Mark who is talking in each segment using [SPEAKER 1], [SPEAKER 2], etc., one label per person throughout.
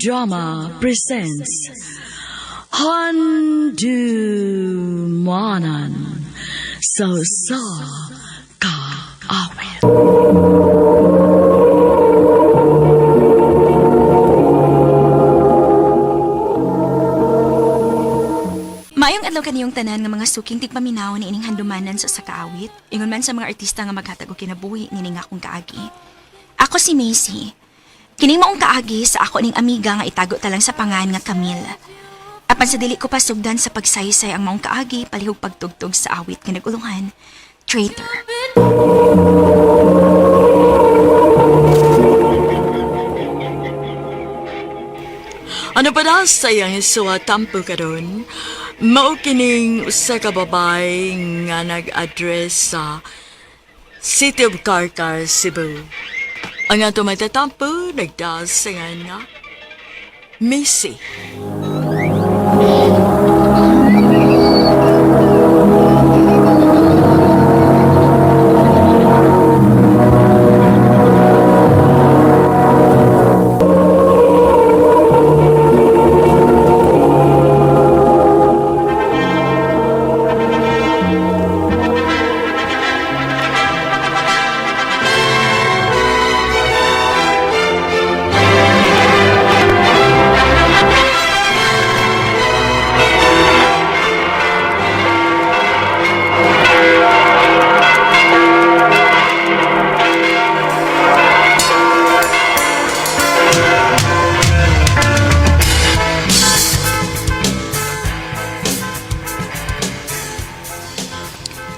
[SPEAKER 1] Drama presents Handumanan sa Usa Ka Awit.
[SPEAKER 2] Maayong adlaw kaniyong tanan nga mga suking tigpaminaw ni ining handumanan sa usa ka awit. Ingon man sa mga artista nga maghatag og kinabuhi nining akong kaagi. Ako si Macy. Kining maong kaagi sa ako ning amiga nga itago ta lang sa pangan nga Camille. Apan sa dili ko pasugdan sa pagsaysay ang maong kaagi palihog pagtugtog sa awit nga nagulungan, Traitor.
[SPEAKER 1] Ano pa na sa iyang isuwa tampo karon? Mao kining usa ka babay nga nag-address sa City of Carcar, Cebu. Ang ato matatampo nagdasingan nga Missy.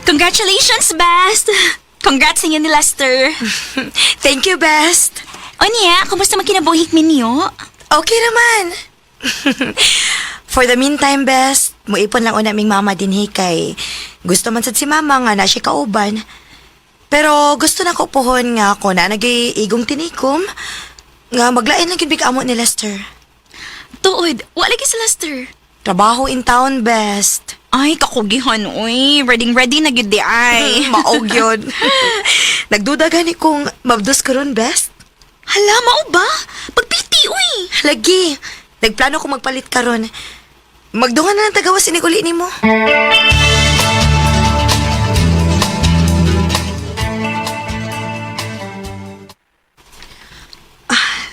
[SPEAKER 2] Congratulations, Best! Congrats sa inyo ni Lester.
[SPEAKER 3] Thank you, Best.
[SPEAKER 2] Onya, kumusta man kinabuhik minyo?
[SPEAKER 3] Okay naman. For the meantime, Best, muipon lang una ming mama din kay gusto man sad si mama nga na siya kauban. Pero gusto na ko pohon nga ako na nagay igong tinikom nga maglain lang gyud big amo ni Lester.
[SPEAKER 2] Tuod, wala lagi si Lester.
[SPEAKER 3] Trabaho in town, Best.
[SPEAKER 2] Ay, kakugihan, uy. Ready, ready na gyud di ay.
[SPEAKER 3] Maog yun. Nagduda gani kung mabdos karon, Best.
[SPEAKER 2] Hala, mao ba? Pagpiti, uy.
[SPEAKER 3] Lagi, nagplano ko magpalit karon. Magdungan na lang tagawas inig uli nimo. Ah,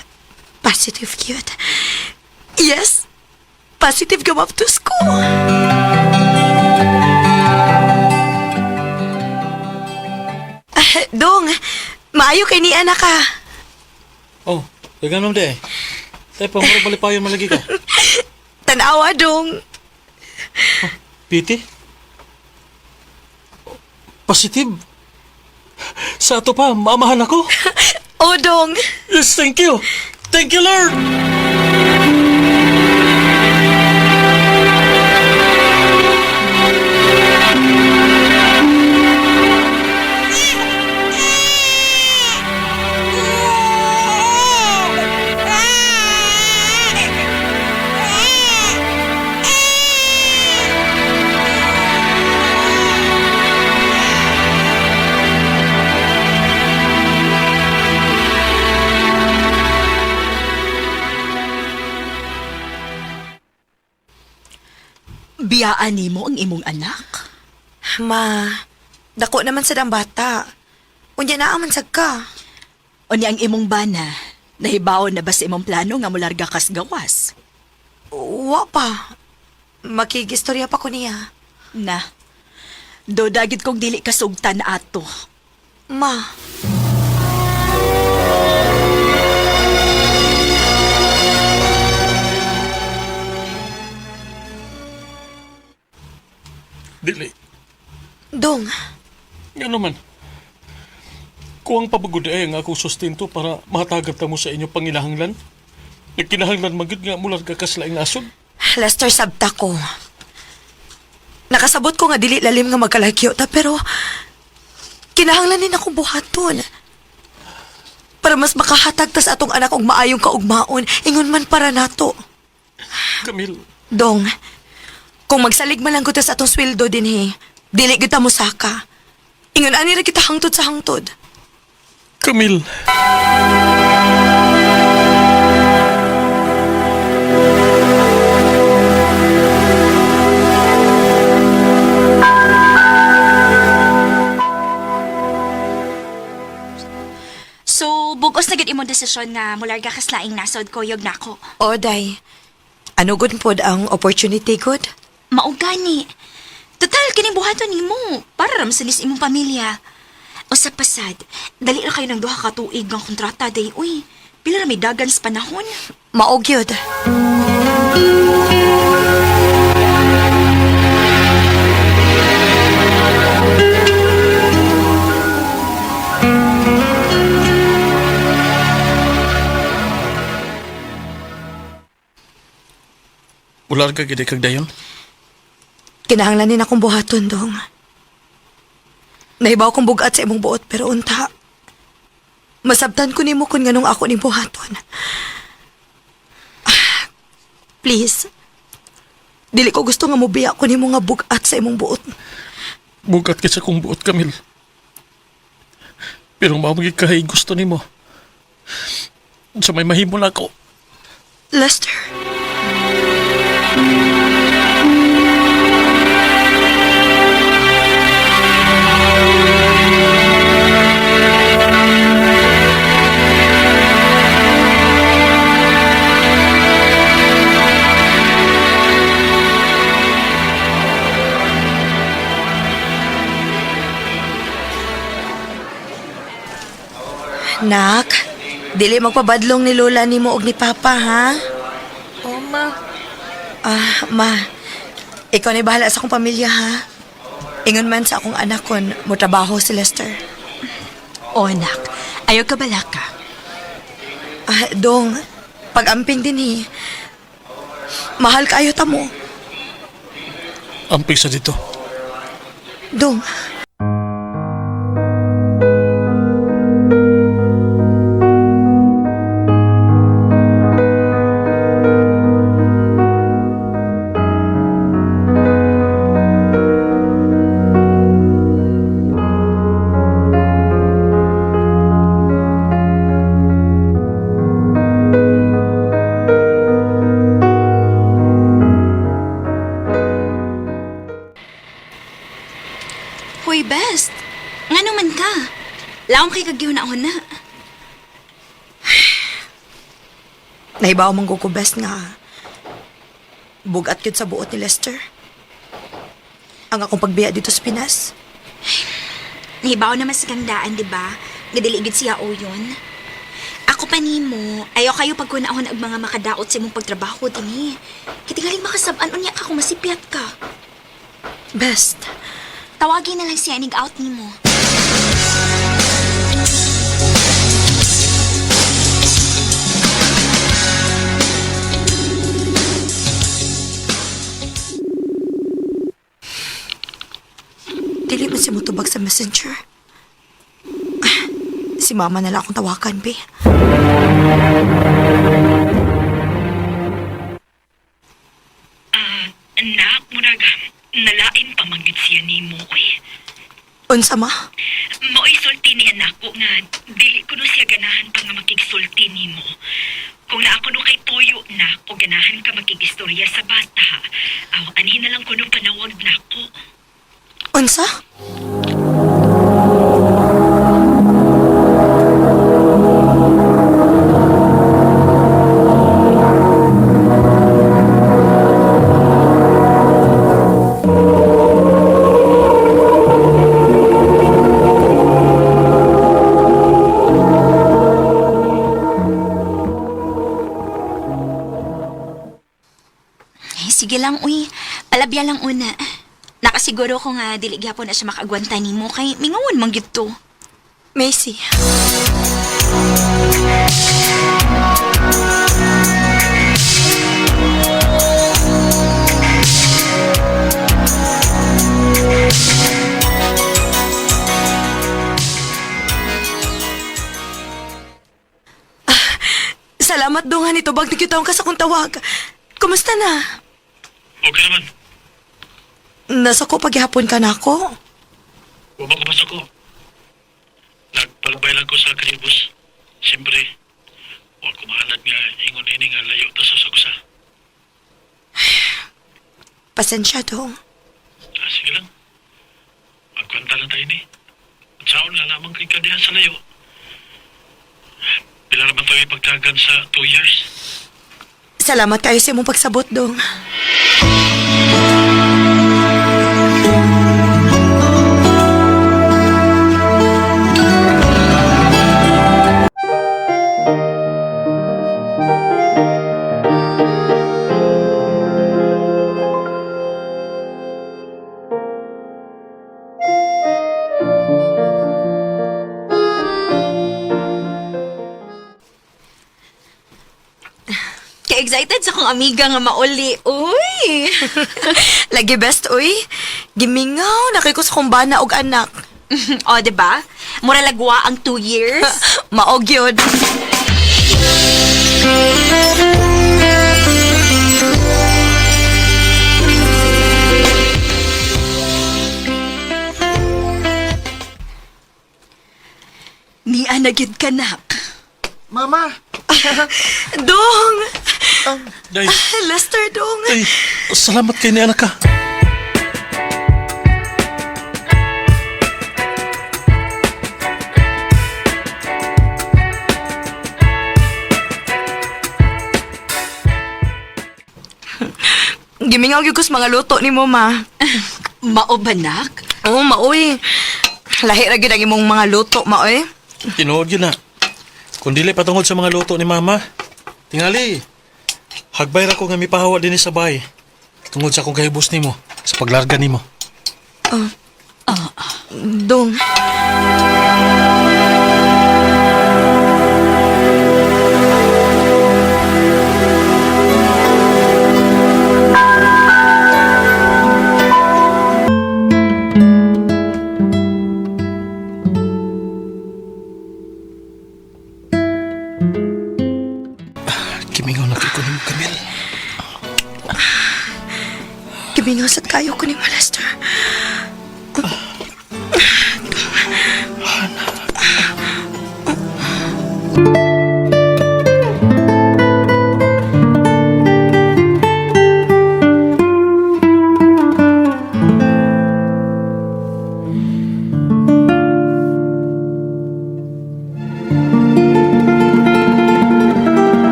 [SPEAKER 3] positive cute. Yes, positive ka mabdos ko. Ah, Dong, maayo kay ni anak ka.
[SPEAKER 4] Oh, dagan naman di eh. Tay, pamura balipayon malagi ka.
[SPEAKER 3] Tanawa, Dong.
[SPEAKER 4] Piti? Positive? Sa ato pa, mamahan ako.
[SPEAKER 3] Oh, Dong.
[SPEAKER 4] Yes, thank you. Thank you, Lord.
[SPEAKER 1] Biyaan nimo ang imong anak.
[SPEAKER 3] Ma, dako naman sa ang bata. Unya naa man sad ka.
[SPEAKER 1] Unya ang imong bana, nahibaon na ba sa imong plano nga mularga kas gawas?
[SPEAKER 3] Wa pa. Makigistorya pa ko niya.
[SPEAKER 1] Na, do dagit kong dili kasugtan ato.
[SPEAKER 3] Ma,
[SPEAKER 4] Dili.
[SPEAKER 3] Dong,
[SPEAKER 4] Ano man. Kuwang pabagod ay ang akong sustento para mahatagat mo sa inyo pangilahanglan. Nagkinahanglan magyud nga mular ka kaslaing nasod.
[SPEAKER 3] Lester, sabta ko. Nakasabot ko nga dili lalim nga magkalagyo ta pero kinahanglan din akong buhaton. Para mas makahatag tas atong anak og maayong kaugmaon, ingon man para nato.
[SPEAKER 4] Camille,
[SPEAKER 3] Dong, kung magsalig man lang ko tas atong sweldo dinhi, dili kita mosaka. Ingon ani ra kita hangtod sa hangtod.
[SPEAKER 4] Camille.
[SPEAKER 2] desisyon nga mularga kas laing nasod koyog nako.
[SPEAKER 3] O, day. Ano gud pod ang opportunity good?
[SPEAKER 2] Mao gani. Total kining buhaton nimo para ra masanis imong pamilya. O sa pasad, dali ra kayo ng duha ka tuig nga kontrata day uy. Pila ra may dagan sa panahon?
[SPEAKER 3] Mao gyud.
[SPEAKER 4] Mularga gid kag dayon.
[SPEAKER 3] Kinahanglan ni akong buhaton, dong. Nahibaw kong bugat sa imong buot, pero unta. Masabtan ko nimo kung nganong ako ni buhaton. Ah, please. Dili ko gusto nga mobiya ko nimo nga bugat sa imong buot.
[SPEAKER 4] Bugat kay sa kong buot, Camille. Pero mao gyud kay gusto nimo. Sa may mahimo na ako.
[SPEAKER 3] Lester. Nak, dili magpabadlong ni Lola nimo og ni Papa, ha?
[SPEAKER 1] O ma,
[SPEAKER 3] Ah, ma. Ikaw na bahala sa akong pamilya, ha? Ingon man sa akong anak kon mo trabaho si Lester.
[SPEAKER 1] o anak, ayaw ka balaka.
[SPEAKER 3] Ah, dong, pag-amping din eh. Mahal kayo ta mo.
[SPEAKER 4] Amping sa dito.
[SPEAKER 3] Dong.
[SPEAKER 2] Hoy, best. Ngano man ka? Laom kay kagyuna-una.
[SPEAKER 3] Nahibaw man ko best nga. Bugat yun sa buot ni Lester. Ang akong pagbiya dito sa Pinas.
[SPEAKER 2] Nahibaw naman sa kang daan, di ba? Nga dili gid siya o yun. Ako pa nimo, ayaw kayo pagkunahon og mga makadaot sa imong pagtrabaho dinhi. Kitingaling makasab-an unya ka kung masipyat ka.
[SPEAKER 3] Best.
[SPEAKER 2] Tawagin na lang siya inig out nimo.
[SPEAKER 3] Dili man siya motubag sa messenger. Ah, si mama na lang akong tawakan, be.
[SPEAKER 5] Anak, murag, nalain pa man gyud siya nimo, uy.
[SPEAKER 3] Unsa ma?
[SPEAKER 5] Mao'y sulti niya nako nga dili ko no siya ganahan pa nga makigsulti nimo. Kung naa ko no kay toyo na o ganahan ka makigistorya sa bata, aw anhi na lang ko no panawag nako.
[SPEAKER 3] Unsa?
[SPEAKER 2] Eh, sige lang, uy. Palabya lang una. Nakasiguro ko nga dili gyapon na siya makaagwanta nimo kay mingawon man gyud to.
[SPEAKER 3] Macy. Ah, salamat dungan ito bag nagkitaon ka sa kong tawag. Kumusta na?
[SPEAKER 4] Okay naman.
[SPEAKER 3] Nasa ko paghihapon ka na ako.
[SPEAKER 4] Wa ko basta ko. Nagpalabay lang ko sa kalibos. Siyempre, wa ko mahalad nga ingon ini nga layo ta sa sagsa.
[SPEAKER 3] Pasensya dong.
[SPEAKER 4] Ah, sige lang. Magkwenta lang tayo ni. At saon nga lamang kay kadiha sa layo. Pila ra man pagdagan sa 2 years.
[SPEAKER 3] Salamat kayo sa imong pagsabot, Dong.
[SPEAKER 2] Ka-excited sa kong amiga nga mauli. Uy!
[SPEAKER 3] Lagi best, uy. Gimingaw, nakikos kong bana og anak.
[SPEAKER 2] O, di ba? Mura lagwa ang 2 years.
[SPEAKER 3] Maog yun.
[SPEAKER 1] Ni anagid kanak.
[SPEAKER 6] Mama!
[SPEAKER 3] Dong!
[SPEAKER 4] Day,
[SPEAKER 3] Lester, Dong.
[SPEAKER 4] ay, salamat kay ni anak ka.
[SPEAKER 3] Gimingaw gyud ko sa mga luto ni mo, ma.
[SPEAKER 1] Mao ba, nak?
[SPEAKER 3] Oo, maoy. Lahi ra gyud ang imong mga luto, maoy.
[SPEAKER 4] Tinuod yun na. Kung dili patungod sa mga luto ni Mama, tingali, hagbay ra ko nga mipahawa din sa bahay. Tungod sa akong kahibos nimo, sa paglarga nimo.
[SPEAKER 3] Dong.
[SPEAKER 4] Kimingaw na kay ko nimo, Camille.
[SPEAKER 3] Gimingaw sad kayo ko ni mo, Lester.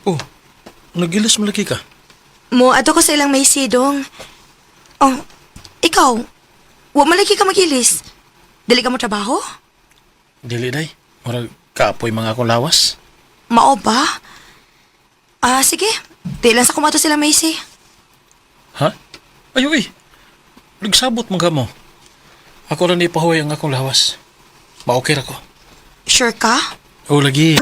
[SPEAKER 4] Oh, nagilas malaki ka.
[SPEAKER 3] Mo, ato ko sa ilang Macy, Dong. Oh, ikaw, wa malagi ka magilis. Dili ka mo trabaho?
[SPEAKER 4] Dili day. Murag kaapoy mga akong lawas.
[SPEAKER 3] Mao ba? Ah, sige. Di lang sa kumato sila, Macy.
[SPEAKER 4] Ha? Ay, uy. Nagsabot man ka mo. Ako ra ni ipahuway ang akong lawas. Ma-okay ra ko.
[SPEAKER 3] Sure ka?
[SPEAKER 4] Oh, lagi.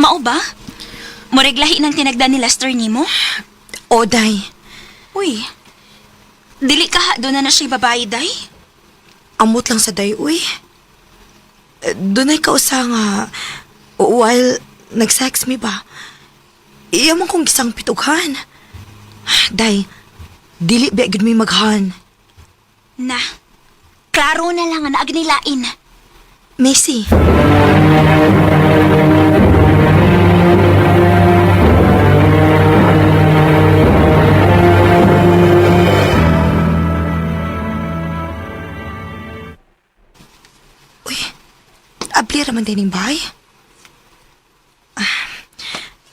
[SPEAKER 2] Mao ba? Murag lahi ng tinagda ni Lester nimo?
[SPEAKER 3] O, day.
[SPEAKER 2] Uy. Dili ka ha, doon na na siya babae, day.
[SPEAKER 3] Amot lang sa day, uy. Eh, Dunay kausa nga, while nag-sex mi ba, iya man kong gisang pitughan. Day, dili ba gud mi maghan.
[SPEAKER 2] Na. Klaro na lang nga naagnilain.
[SPEAKER 3] Macy. Uy, abli raman din yung bahay. Ah,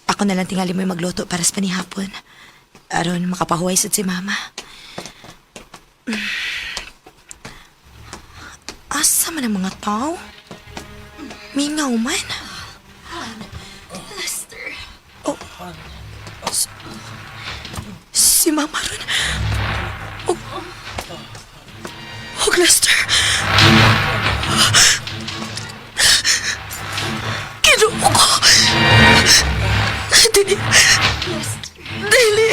[SPEAKER 3] ako na lang tingali mo magluto para sa panihapon. Aron makapahuway sad si mama. Asa man ang mga tao? Mingaw man.
[SPEAKER 2] Lester.
[SPEAKER 3] Oh. Si Mama ron. Oh. Oh, Lester. Kinuha ko. Dili. Dili.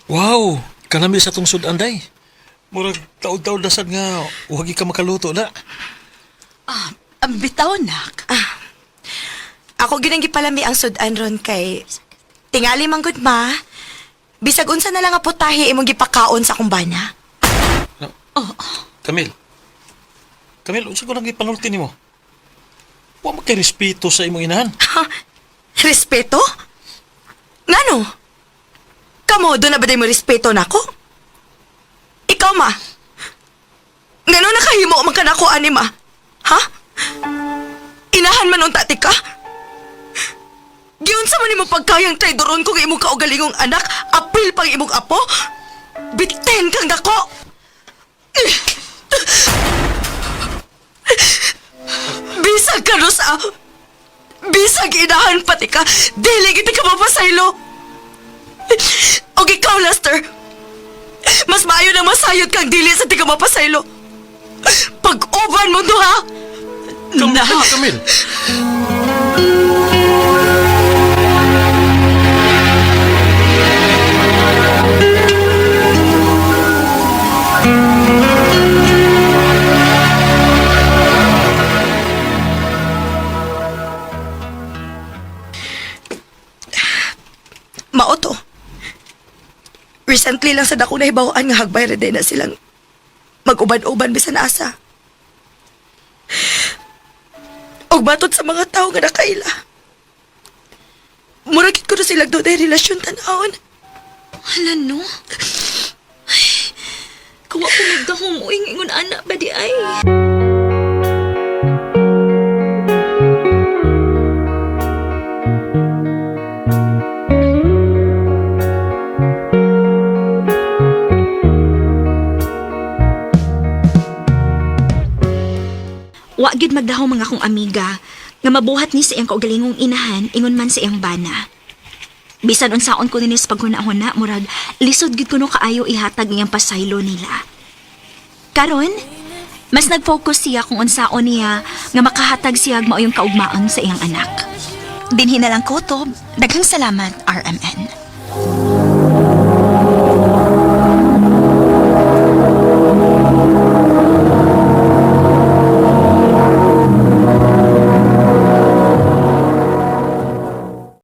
[SPEAKER 4] Wow, kanami sa tong sudan day. Murag taod-taod na sad nga wagi ka makaluto na.
[SPEAKER 1] Ah, ang bitaw, nak.
[SPEAKER 3] Ako ginang gipalami ang sudan ron kay tingali man gud ma. Bisag unsa na lang nga putahe imong gipakaon sa akong bana.
[SPEAKER 4] No. Camille. Camille, unsa ko lang gipanulti nimo? Wa man kay respeto sa imong inahan.
[SPEAKER 3] Ha? Respeto? Ngano? Kamo, doon na ba mo respeto nako? Ikaw, ma. Ngano nakahimo man ka nako, ani, ma? Ha? Inahan man unta ti ka? Giunsa man nimo pagkayang traidoron kung imong kaugalingong anak, apil pang imong apo? Biten kang dako! Bisag ka no sa... Bisag inahan pati ka, dili gid ka mapasaylo. Og ikaw, Lester, mas maayo na masayod kang dili sa di ka mapasaylo. Pag-uban mo ha?
[SPEAKER 4] Camille, Camille.
[SPEAKER 3] Mao to. Recently lang sa dako nahibaw-an nga hagbay ra day na silang mag-uban-uban bisan asa. Og matod sa mga tao nga nakaila. Mura gid ko na silang dunay relasyon tan-awon.
[SPEAKER 2] Hala no. Ay, kuwa ko magdahom uy ingon ana ba di ay. Wa gyud magdahom mga akong amiga nga mabuhat ni sa iyang kaugalingong inahan ingon man sa iyang bana. Bisan unsaon ko ninis paghuna-huna, murag lisod gid kuno kaayo ihatag iyang pasaylo nila. Karon, mas nag-focus siya kung unsaon niya nga makahatag siya og mauyong kaugmaan sa iyang anak. Dinhi na lang kutob. Daghang salamat, RMN.